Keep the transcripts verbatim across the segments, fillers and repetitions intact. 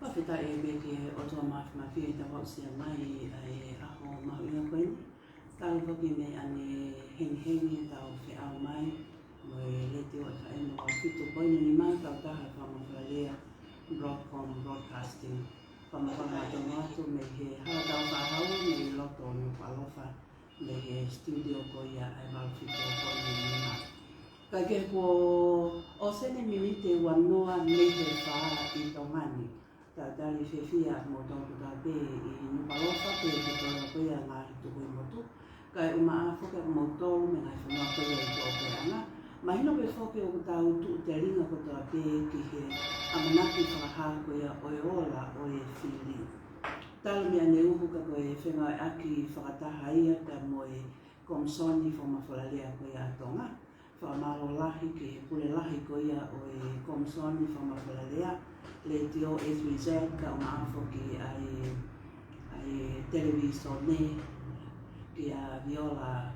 Fakafetaʻi pē ki he ʻOtua Māfimafi ʻi heʻetau aʻusia mai ʻa e ʻaho mahuʻinga ko eni. Talu foki mei ʻanehengihengi ʻetau feʻao mai mo e Letiō ʻEfa ʻEmu ua fitu poini nima, kautaha fakamafolalea Broadcom Broadcasting. Fakamālō atu mei he Hala Taufaʻāhau mei loto Nukuʻalofa, mei he studio ko ia ʻa e valu fitu poini nima. Kae kehe kuo ʻosi eni miniti ua noa mei he fā ʻi Tonga ni. Talitali fiefia ʻamoutolu kotoa pē ʻi Nukuʻalofa, pea ko e tō ko ia ngaahi tuku ʻi motu. Kae ʻumaʻā foki ʻamoutolu mei he ngaahi fonua ko ia ʻi tuʻapuleʻanga. Mahino pē foki ʻoku tau tuʻu telinga kotoa pē ki he ʻamanaki fakahā ko ia ʻo e ola ʻo e fili. Talu mei ʻaneuhu ka ko e fengāueʻaki fakataha ia pea mo e Komisoni Fakamafolalea ko ia ʻa Tonga. Fakamālō lahi ki he pule lahi ko ia ʻo e Komisoni Fakamafolalea, Letiō S B Z, kae ʻumaʻā foki ʻa e, ʻa e televīsone, kia Viola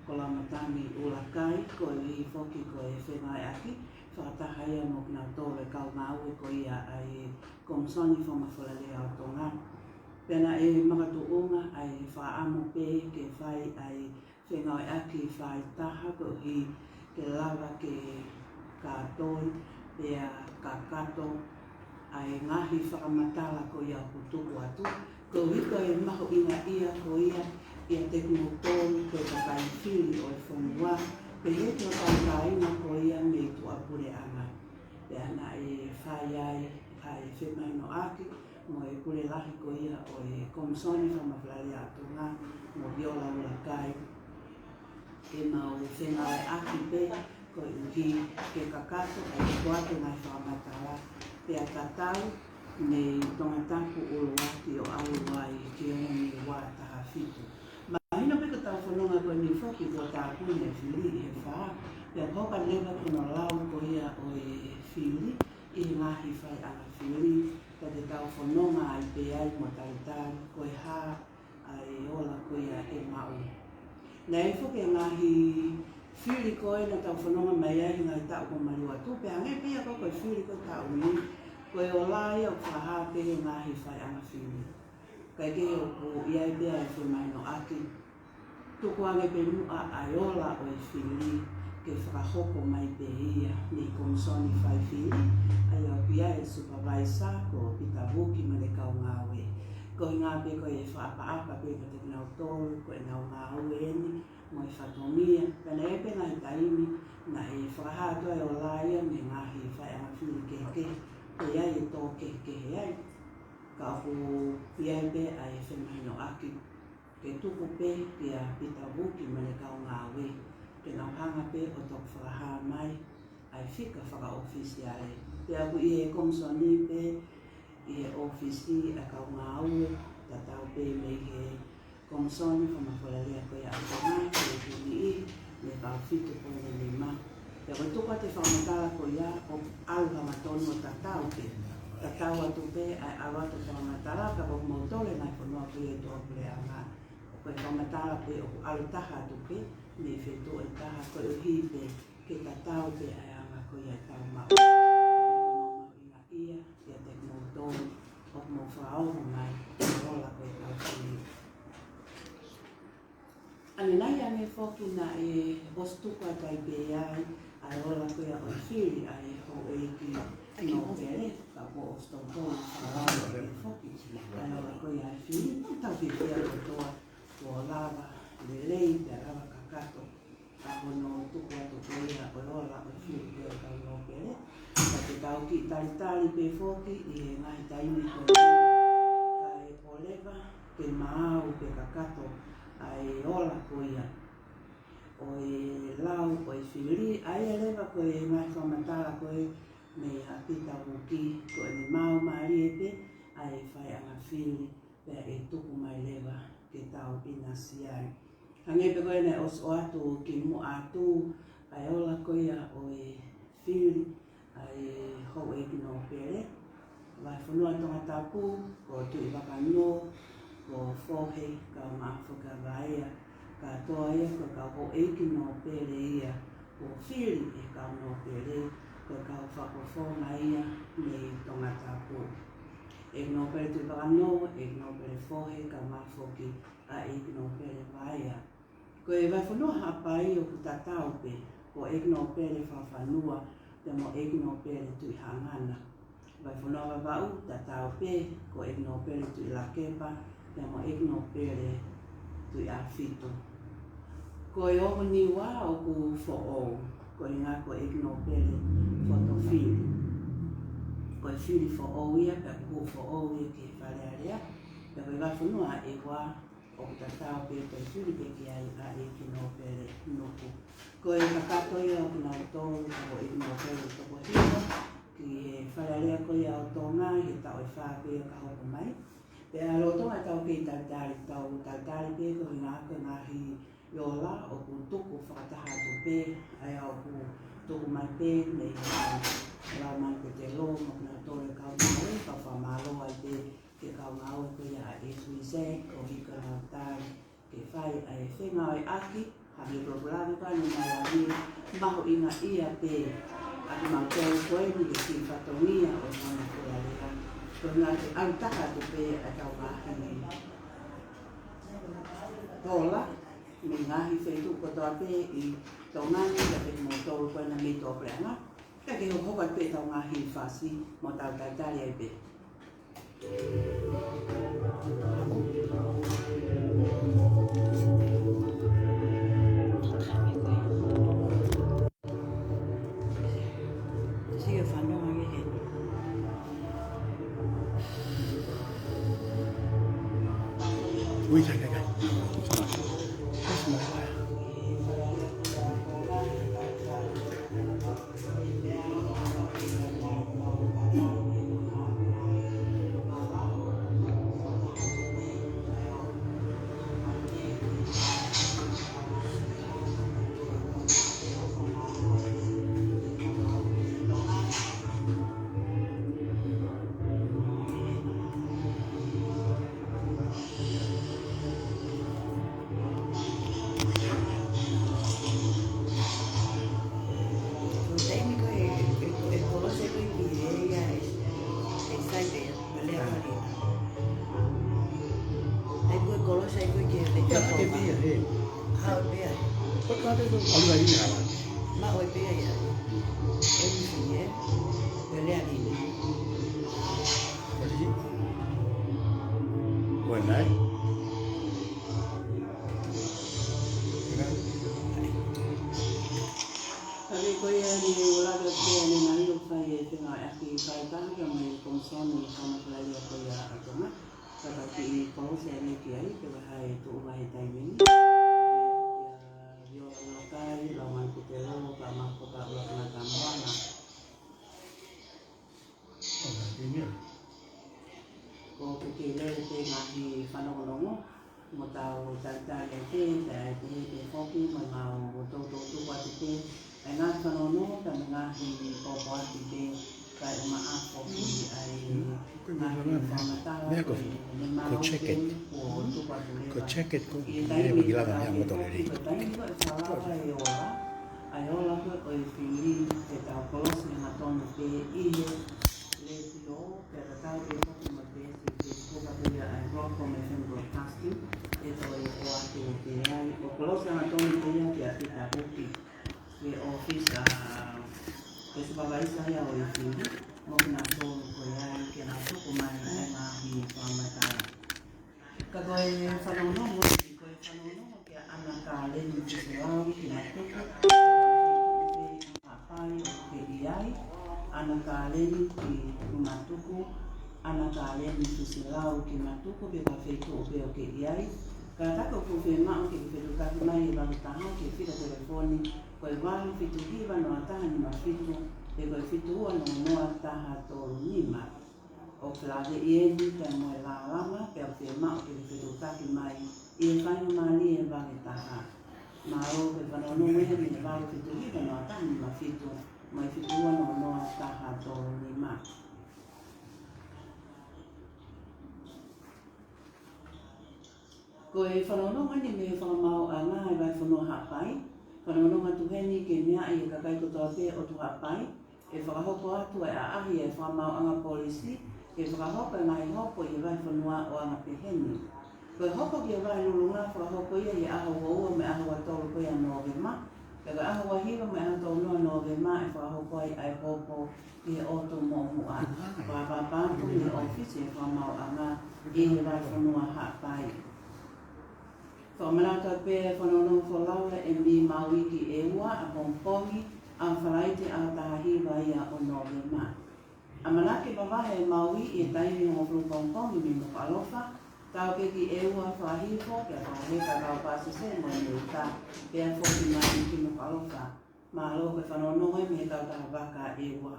Kolaumatangi ʻUlakai, koeʻuhi foki ko e fengāueʻaki fakataha ia mo kinautolu e kau ngāue ko ia ʻa e Komisoni Fakamafolalea ʻo Tonga. Pea naʻe makatuʻunga ʻa e fakaʻamu pē ke fai ʻa e fengāueʻaki faaitaha koeʻuhi ke lava ke kātoi pea kakato ʻa e ngaahi fakamatala ko ia ʻoku tuku atu, koeʻuhi ko e mahuʻingaʻia ko ia ʻiate kimoutolu ko e kakai fili ʻo e fonua, pehē ki hotau kāinga ko ia mei tuʻapuleʻanga. Pea naʻe fai ai ʻa e femahinoʻaki mo e pule lahi ko ia ʻo e Komisoni Fakamafolalea ʻa Tonga mo Viola ʻUlakai, ke mau fengāueʻaki pē koeʻuhi ke kakato ʻa e tuku atu e ngaahi fakamatala, pea tatau mei Tongatapu ʻuluaki ʻo aʻu ai ki ʻEmu ua taha fitu. Mahino pē ko ʻetau fononga ko eni foki kuo tāpuni e fili ʻi he fā, pea ko e hoko leva ki hono lau ko ia ʻo e fili ʻi he ngaahi faiʻanga fili, ka te tau fononga ai pē ai mo talitali ko e hā ʻa e ola ko ia ʻe maʻu. Naʻe foki e ngaahi fili ko ē naʻa tau fononga mai ai he ngaahi taʻu kuo maliu atu, pea hangē pē ia ko e fili ko ē taʻu ni, ko e ola ia ʻoku fakahā pē he ngaahi faiʻanga fili. Kae kehe ʻoku ʻi ai pē ʻa e femahinoʻaki, tukuange pē muʻa ʻa e ola ʻo e fili ke fakahoko mai pē ia mei he Komisoni Fai Fili, ʻa ia ʻoku ʻi ai e supervisor ko Pita Vuki mo ʻene kau ngāue. Ko e ʻuhinga pē ko e fakaʻapaʻapa pē kiate kinautolu ko ʻenau ngāue eni mo e fatongia, pea naʻe ʻi ai pē ngaahi taimi naʻe fakahā atu ai e ola ia mei he ngaahi faiʻanga fili kehekehe, ʻe ʻi ai e tō kehekehe ai. Ka ʻoku ʻi ai pē ʻa e femahinoʻaki ke tuku pē kia Pita Vuki mo ʻene kau ngāue ke nau hanga pē ʻo toki fakahā mai ʻa e fika fakaʻofisiale. Pea ʻoku ʻi he Komisoni pē ʻi he ʻōfisi ʻa e kau ngāue, tatau pē mei he Komisoni Fakamafolalea ko ia ʻa Tonga, ko e P P E, mei he valu fitu poini nima. Pea ko e tuku atu e fakamatala ko ia ʻoku ʻalu hangatonu ʻo tatau pē, tatau atu pē ʻa e ʻalu atu e fakamatala, ka ko kimoutolu e ngaahi fonua ko ia ʻi tuʻapuleʻanga, ko e fakamatala pē ʻoku ʻalu taha atu pē mei he feituʻu ʻe taha, koeʻuhi pē ke tatau pē ʻa e anga ko ia ʻetau maʻu. Ia, ʻiate kimoutolu ʻoku mou fakaongo mai ki he ola ko ia ʻetau fili. ʻAnenai ange foki naʻe ʻosi tuku atu ai pē ai ʻa e ola ko ia ʻo e fili ʻa e houʻeiki nōpele, ka kuo ʻosi toutou fakahā ange foki ʻa e ola ko ia ʻo e fili. Tau fiefia kotoa kuo lava lelei pea lava kakato ʻa hono tuku atu ko ia ʻo e ola ʻo e fili ʻa e kau nōpele. Ka te tau kiʻi talitali pē foki ʻi he ngaahi taimi ko eni, kae ʻoua leva ke maau pe kakato ʻa e ola ko ia ʻo e lau ʻo e fili, ʻa ia leva ko e ngaahi fakamatala ko ē mei a Pita Vuki, ko ʻene maau mālie pē ʻa e faiʻanga fili, pea ʻe tuku mai leva ke tau ʻinasi ai. Hangē pē ko ē naʻe ʻosi ʻoatu kimuʻa atu, ʻa e ola ko ia ʻo e fili ʻa e houʻeiki nōpele, vahefonua Tongatapu, ko Tuʻivakanō, ko Fohe, kae ʻumaʻā foki ʻa Vaea, kātoa ia ko e kau houʻeiki nōpele ia kuo fili ʻe he kau nōpele, ko e kau fakafofonga ia mei Tongatapu. ʻEiki Nōpele Tuʻipakano, ʻEiki Nōpele Fohe, kae ʻumaʻā foki ʻa ʻEiki Nōpele Vaea. Ko e Vahefonua Haʻapai ʻoku tatau pē, ko ʻEiki Nōpele Fakafanua, pea mo ʻEiki Nōpele Tuʻihaʻangana. Vahefonua Vavaʻu tatau pē, ko ʻEiki Nōpele Tuʻilakepa, pea mo ʻEiki Nōpele Tuʻiʻāfitu. Ko e ongo Niua ʻoku foʻou, ko e ʻuhinga ko ʻEiki Nōpele Fotofili. Ko e fili foʻou ia, pea ʻoku foʻou ia ki Fale Alea, pea ko e Vahefonua ʻEua ʻoku tatau pē, ko e fili pē ki ai ʻa ʻEiki Nōpele Nuku. Ko e kakato ia ʻo kinautolu, ko ʻEiki Nōpele Tokohiva, ki he Fale Alea ko ia ʻo Tonga, ʻi he taʻu ʻe fā pē ka hoko mai. Pea lolotonga ʻetau kei talitali, tau talitali pē ko e ʻuhinga ko e ngaahi ola ʻoku tuku fakataha atu pē, ʻa ia ʻoku tuku mai pē mei he Laumālie Pētelo mo kinautolu e kau ngāue, kau fakamālō ai pē ki he kau ngāue ko ia ʻa e F B Z, koeʻuhi ko ʻenau tali ke fai ʻa e fengāueʻaki, ha meʻa pulopula ni ka ni mai a ni mahuʻingaʻia pē ʻa kimautolu ko eni he kiʻi fatongia ʻo e Fale Alea. Ko e ʻuhinga ke ʻalu taha atu pē ʻa e tau ngaahi ola mei he ngaahi feituʻu kotoa pē ʻi Tonga ni, pea pehē mo kimoutolu ko ena mei tuʻapuleʻanga. Pea ke hokohoko atu pē ʻetau ngaahi fasi mo tau talitali ai pē. Ui, kai, kai, kai. Ko e taimi ko ē, e, e, e Kolose ko ē ki he, ia, e, e Saipea, ko Lea Kalina. Ai ko e Kolose ai ko ē ki he, ia, ke pia, he. Ha, pea. Ko e kātaki ko e ʻalu ai ia. Ma, ʻo e pea ia. E, ia, e. Ko Lea Kalina. Ko e nai? Ka ko ia ni ʻoku lava ke ne nani ʻo fai e fengāueʻaki fakatātā mo e Komisoni Fakamatala ko ia ʻa Tonga. Ka tau kiʻi Kolose ange ki ai, pea ʻe hā e tuʻunga he taimi ni. Ia, Viola ʻUlakaʻi, Laumālie Pētelo, pea mo Makopa ʻUlakangata Moana. ʻOku kei lele pē ngaahi fanongonongo, mo tau talitali ai pē, pea ʻe pehē pē foki, mo mau toutou tuku atu pē ʻa e ngaahi fanongonongo, pea mo e ngaahi pōpoaki pē, kae ʻumaʻā foki ʻa e ngaahi fakamatala, ko e, ko e jacket. Ko e jacket ko ē, ʻoku ʻi lalo he ʻaho motu lelei. Ko e taimi ko ē ʻe fakalava e ola, ʻa e ola ko ē ʻo e fili, ke tau Kolose hangatonu pē ʻi he letiō, pea tatau pē foki mo e peesi Facebook ko ia ʻa e Rock F M Broadcasting, ʻe toe ʻoatu pē ai, ʻo Kolose hangatonu pē ia kia Pita Puki, ki he ʻōfisi ʻa e supervisor ia ʻo e fili, mo kinautolu ko ia ke nau tuku mai ʻa e ngaahi fakamatala. Ka ko e fanongonongo, ko e fanongonongo kia ʻAna Kaleni Tuʻiselau ki Matuku. Haʻapai ʻoku ke ʻi ai, ʻAna Kaleni ki Matuku, ʻAna Kaleni Tuʻiselau ki Matuku, pe ko ha feituʻu pē ʻoku ke ʻi ai. Kātaki ʻoku fiemaʻu ke ke fetuʻutaki mai ʻi he valu taha ki he fika telefoni, ko e valu fitu hiva noa taha nima fitu, pe ko e fitu ua noa noa taha tolu nima. ʻOku lave ʻi heni pea mo e lālanga, pea ʻoku fiemaʻu ke ke fetuʻutaki mai ʻi he faingamālie ʻe valu taha. Mālō, ko e fanongonongo ia mei he valu fitu hiva noa taha nima fitu, mo e fitu ua noa noa taha tolu nima. Ko e fanongonongo ni mei he Fakamaauʻanga ʻa e Vahefonua Haʻapai. Fanongonongo atu heni ke meaʻi ʻe he kakai kotoa pē ʻo Tuʻa Haʻapai, ʻe fakahoko atu e ʻaʻahi ʻa e Fakamaauʻanga Polisi ke fakahoko e ngaahi hopo ʻi he vahefonua ʻo anga pehē ni. Ko e hopo ki he vahe Lulunga fakahoko ia ʻi he ʻaho ua ua mo e ʻaho ua tolu ko ia ʻo Nōvema, pea ko e ʻaho ua hiva mo e ʻaho tolu noa ʻo Nōvema ʻe fakahoko ai ʻa e hopo ʻi he ʻotu Moʻomuʻa. Fakatapu atu mei he ʻōfisi ʻo e fakamaauʻanga ʻi he vahefonua Haʻapai. Fakamanatu pē e fanongo folau ʻa e M B Maui ki ʻEua ʻapongipongi, ʻaho Falaite ʻaho taha hiva ia ʻo Nōvema. ʻAmanaki ke mavahe ʻa Maui ʻi he taimi hongofulu pongipongi mei Nukuʻalofa, tau pē ki ʻEua fakahifo, pea fakaheka ʻa e kau pāsese mo e meuta, pea foki mai ki Nukuʻalofa. Mālō e fanongo mei he kautaha vaka ʻEua.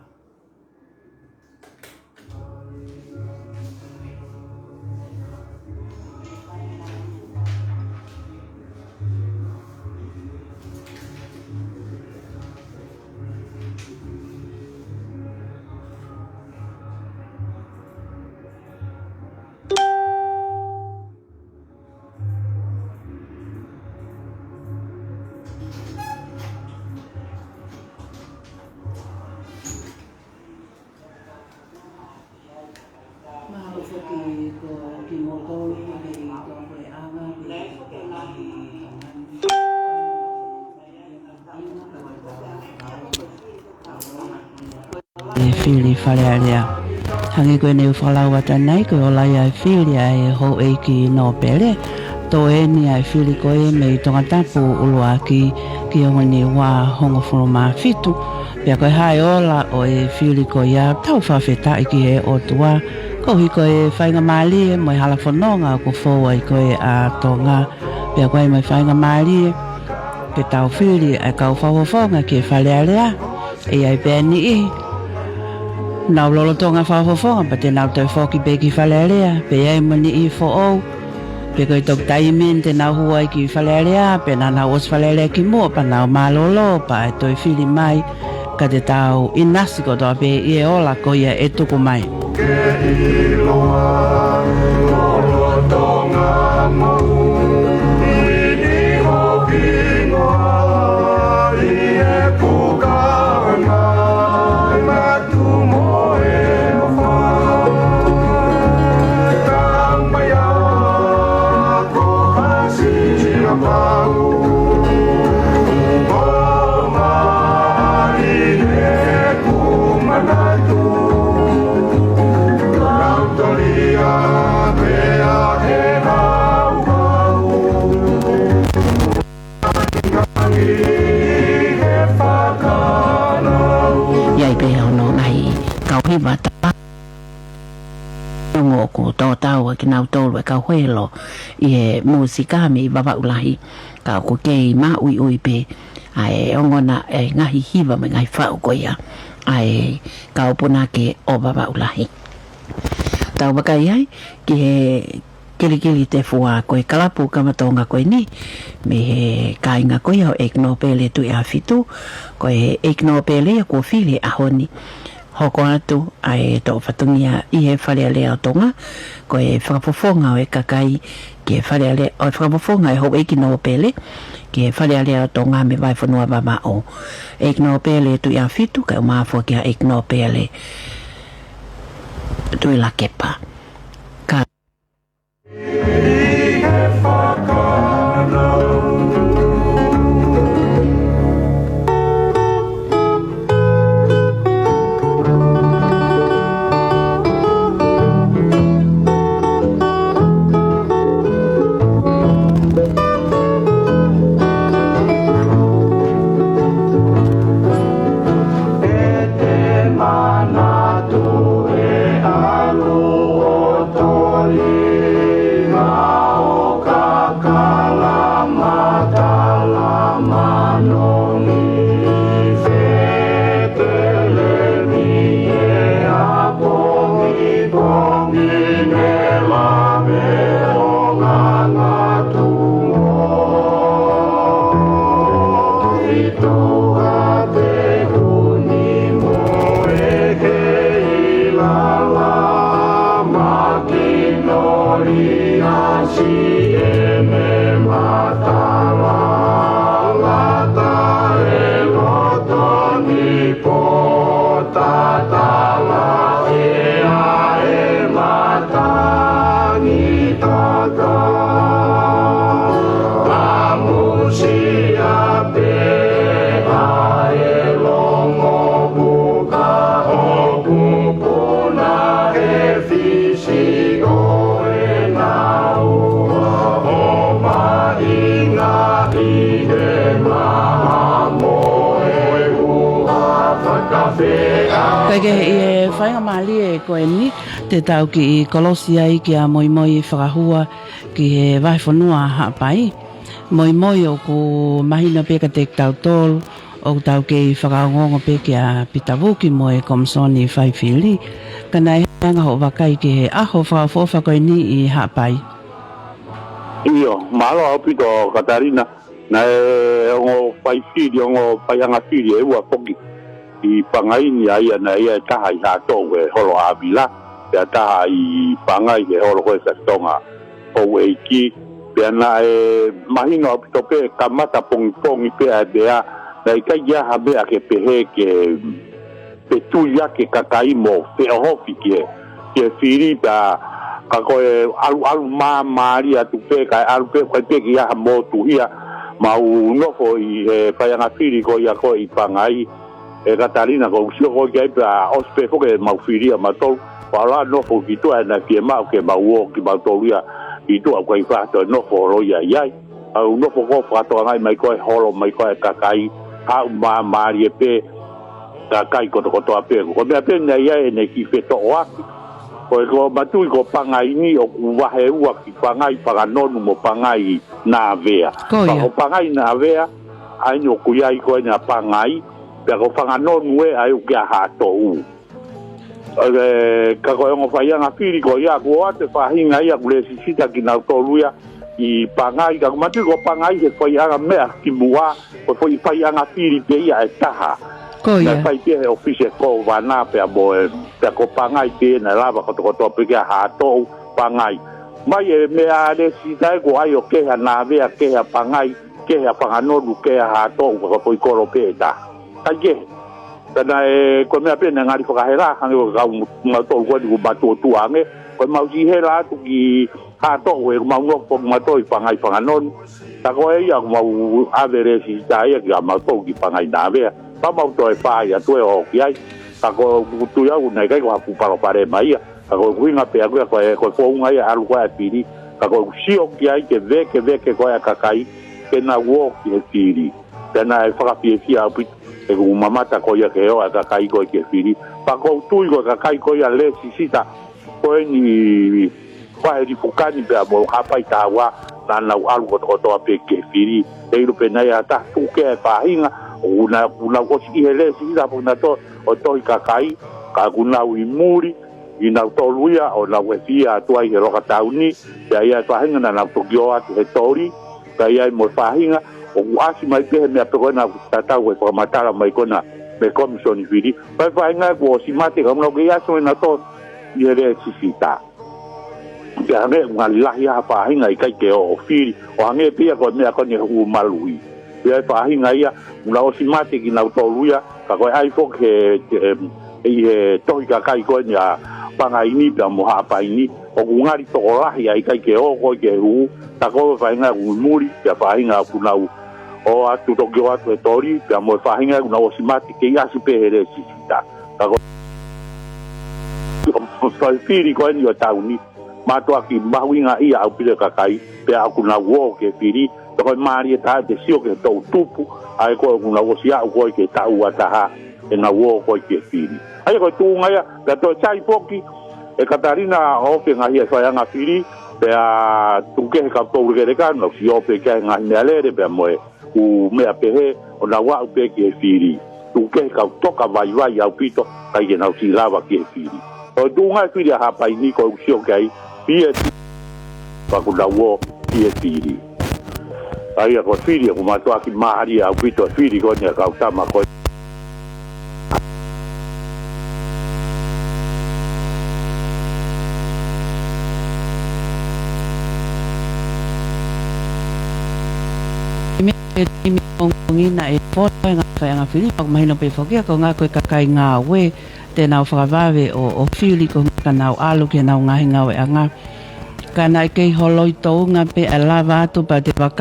Mahalo foki ko kimoutolu ʻoku mei tuʻapuleʻanga pe ʻi he ngaahi ʻe fili Fale Alea. Hangē ko ʻene fakalau atu ʻanenai, ko e ola ia e fili ʻa e houʻeiki nōpele, toe eni ʻa e fili ko ē mei Tongatapu ʻuluaki ki he ongo ua hongofulu mā fitu. Pea ko e hā e ola ʻo e fili ko ia, tau fakafetaʻi ki he ʻOtua, koeʻuhi ko e faingamālie mo e hala fononga ʻoku fou ai ko ē ʻa Tonga. Pea ko e ʻai mai faingamālie ke tau fili ʻa e kau fakafofonga ki he Fale Alea. ʻE ʻi ai pē ʻa e niʻihi naʻa nau lolotonga fakafofonga pea te nau toe foki pē ki Fale Alea, pea ʻi ai mo e niʻihi foʻou, pe ko e toki taimi eni te nau hū ai ki Fale Alea, pe naʻa nau ʻosi Fale Alea kimuʻa pea nau mālōlō pea ʻe toe fili mai, ka te tau ʻinasi kotoa pē ʻi he ola ko ia ʻe tuku mai. ʻI ai pē hono ngaahi kau hiva tā ongo ʻoku tō tau ʻa kinautolu e kau helo ʻi he mūsika mei Vavaʻu Lahi, ka ʻoku kei maʻuiʻui pē ʻa e ongona e ngaahi hiva mo e ngaahi faʻu ko ia ʻa e kau punake ʻo Vavaʻu Lahi. Tau vakai ai ki he kilikili tefua ko e kalapu kava Tonga ko eni, mei he kāinga ko ia ʻo e ʻEiki Nōpele Tuʻi ʻAhofitu, ko e ʻEiki Nōpele ia kuo fili he ʻaho ni. Hoko atu ʻa e toʻo fatongia ʻi he Fale Alea ʻo Tonga, ko e fakafofonga ʻo e kakai ki he Fale Alea, ʻo e fakafofonga ʻo e houʻeiki nōpele ki he Fale Alea ʻo Tonga mei he vahefonua Vavaʻu. ʻEiki Nōpele Tuʻi ʻAhofitu, kae ʻumaʻā foki ʻa e ʻEiki Nōpele Tuʻilakepa. Ka Ke ʻi he faingamālie ko eni, te tau kiʻi kolosi ai kia Moimoi Fakahua ki he vahefonua Haʻapai. Moimoi, ʻoku mahino pē kiate kitautolu ʻoku tau kei fakaongoongo pē kia Pita Vuki mo e Komisoni Faifili. Ka naʻe hā ange hoʻo vakai ki he ʻaho fakaʻofoʻofa ko eni ʻi Haʻapai? ʻIo, mālō ʻaupito Katalina. Naʻe ongo fai fili, ongo faiʻanga fili ʻe ua foki ʻi Pangai ni, ʻa ia naʻe ʻi ai e taha ʻi Haʻatoʻu he holo ʻa Vila, pea taha ʻi Pangai he holo ko ē ʻa Tonga Houʻeiki. Pea naʻe mahino ʻaupito pē, kamata pongipongi pē ʻa e meʻa, naʻe ʻikai ke ʻi ai ha meʻa ke pehē ke pe tui ake kakai mo feʻohofi ki he, ki he fili, pea ka ko e ʻaluʻalu māmālie atu pē, kae ʻalu pē, ʻikai pē ke ʻi ai ha motuhia. Mau nofo ʻi he faiʻanga fili ko ia ko ē ʻi Pangai, ʻe Katalina, ʻoku ou sio ko ē ki ai, pea ʻosi pē foki ʻemau fili ʻamautolu, pea ʻalu ʻo nofo ki tuʻa, he naʻe fiemaʻu ke mau ō kimautolu ia ki tuʻa, ʻoku ʻikai faʻa toe nofo holo ia ʻi ai. ʻA ia ʻoku nofo ko ē ʻo fakatokangaʻi mai ko ē e holo mai ko ē ʻa e kakai, haʻu māmālie pē, kakai kotokotoa pē. Ko e meʻa pē naʻe ʻi ai ʻene kiʻi fetoʻoaki. Ko e, ko Matui, ko Pangai ni ʻoku vahe ua ki Pangai Fanganonu mo Pangai Navea. Ko ia. Pea ko Pangai Navea, ʻa eni ʻoku ʻi ai ko eni ʻa Pangai, pea ko Fanganonu ē ʻa ia ʻoku ʻi Haʻatoʻu. ʻE, ka ko e ongo faiʻanga fili ko ia, kuo ʻoatu e faʻahinga ia ʻoku lēsisita kinautolu ia ʻi Pangai, ka ʻoku Matui ko Pangai he faiʻanga meʻa kimuʻa, ko e foʻi faiʻanga fili pē ia ʻe taha. Ko ia. Naʻe fai pē ia he ʻōfisi ʻo e Kōvana pea mo e, pea ko Pangai pē naʻe lava kotokotoa pē ki ai, Haʻatoʻu, Pangai. Mai e meʻa lēsisita ē, kuo ʻai ʻo kehe ʻa Navea, kehe ʻa Pangai, kehe ʻa Fanganonu, kehe ʻa Haʻatoʻu, ka ko e foʻi kolo pē ʻe taha. ʻIkai kehe. Ka naʻe, ko e meʻa pē naʻe ngali fakahela, hangē ko e kau mautolu ko eni ʻoku matuʻotuʻa ange, ko ʻemau siʻi hela atu ki Haʻatoʻu, ʻoku mau nofo kimautolu ʻi Pangai Fanganonu. Ka ko e ia ʻoku mau ʻave lēsisita ia kia mautolu ki Pangai Navea. Pea mau toe fai atu ē ʻo ō ki ai. Ka ʻoku ou tui au naʻe ʻikai ko ha fuʻu palopalema ia. Ka ko e ʻuhinga pē ʻaku ia ko e, ko e founga ia ʻalu ko ē ʻa e fili. Ka ʻoku ou sio ki ai ke vekeveke ko ē ʻa e kakai ke nau ō ki he fili. Pea naʻe fakafiefia ʻaupito ʻeku mamata ko ia ki he ō ʻa e kakai ko ē ki he fili. Pea ʻoku ou tui ko e kakai ko ia lēsisita ko eni Faʻē Lifukani pea mo Haʻapai Taua, naʻa nau ʻalu kotokotoa pē ki he fili. ʻE ʻilo pē naʻe ʻi ai ha taha tuku ki ai e faʻahinga, ʻoku nau, ʻoku nau ʻosi ʻi he lēsisita pē nautolu ʻo e tohi kakai, ka ʻoku nau ʻi muli, ʻi nautolu ia ʻo nau ʻefihia atu ai he loka tauni, pea ʻi ai e faʻahinga naʻa nau toki ō atu he toli, pea ʻi ai mo e faʻahinga ʻoku ʻasi mai pē he meʻa pē ko ena ʻoku tatau e fakamatala mai ko ena mei he Komisoni Fili. Pea ʻi ai e faʻahinga kuo ʻosi mate ka ʻoku nau kei ʻasi mo nautolu ʻi he lēsisita. Pea hangē ʻoku ngali lahi ha faʻahinga ʻikai ke ō ʻo fili, ʻo hangē pē ia ko e meʻa ko eni ʻoku maluʻi. Pea ʻi ai e faʻahinga ia, ʻoku nau ʻosi mate kinautolu ia, ka ko e ʻai foki he, he, ʻi he tohi kakai ko eni ʻa Pangai ni pea mo Haʻapai ni, ʻoku ngali tokolahi ʻa e ʻikai ke ō ko ē ki he hū, ka ko e faʻahinga ʻoku ʻi muli, pea faʻahinga ʻoku nau ō atu toki ō atu he toli, pea mo e faʻahinga ʻoku nau ʻosi mate kei ʻasi pē he lēsisita. Ka ko e fili ko eni ʻo e taʻu ni, mātuʻaki mahuʻinga ia ʻaupito e kakai, pea ʻoku nau ō ki he fili, pea ko e mālie taha te sio ki he toʻu tupu, ʻa ē ko ē ʻoku nau ʻosi aʻu ko ē ki he taʻu ua taha, ʻenau ō ko ē ki he fili. ʻA ia ko e tuʻunga ia, pea toe sai foki, ʻe Katalina, ʻo ke ngaahi e faiʻanga fili, pea tuku kehe kau toulekeleka, nau sio pē ki he ngaahi meʻalele, pea mo e ʻū meʻa pehē, ʻo nau aʻu pē ki he fili. Tuku kehe kau toka vaivai ʻaupito, ʻikai ke nau siʻi lava ki he fili. Ko e tuʻunga e fili ʻa Haʻapai ni ko ʻeku sio ki ai, P S, pea ʻoku nau ō ki he fili. ʻA ia ko e fili ʻoku mātuʻaki mālie ʻaupito e fili ko eni ʻa e kau tama ko ē. Meʻa pē taimi ʻoku ongongina e foto e ngaahi faiʻanga fili, pea ʻoku mahino pē foki ia ko e ngaahi ko e kakai ngāue te nau fakavave ʻo, ʻo fili ko e ngaahi ka nau ʻalu ki heʻenau ngaahi ngāueʻanga. Ka naʻe kei holoi tounga pē ʻa e lava atu pea te vakai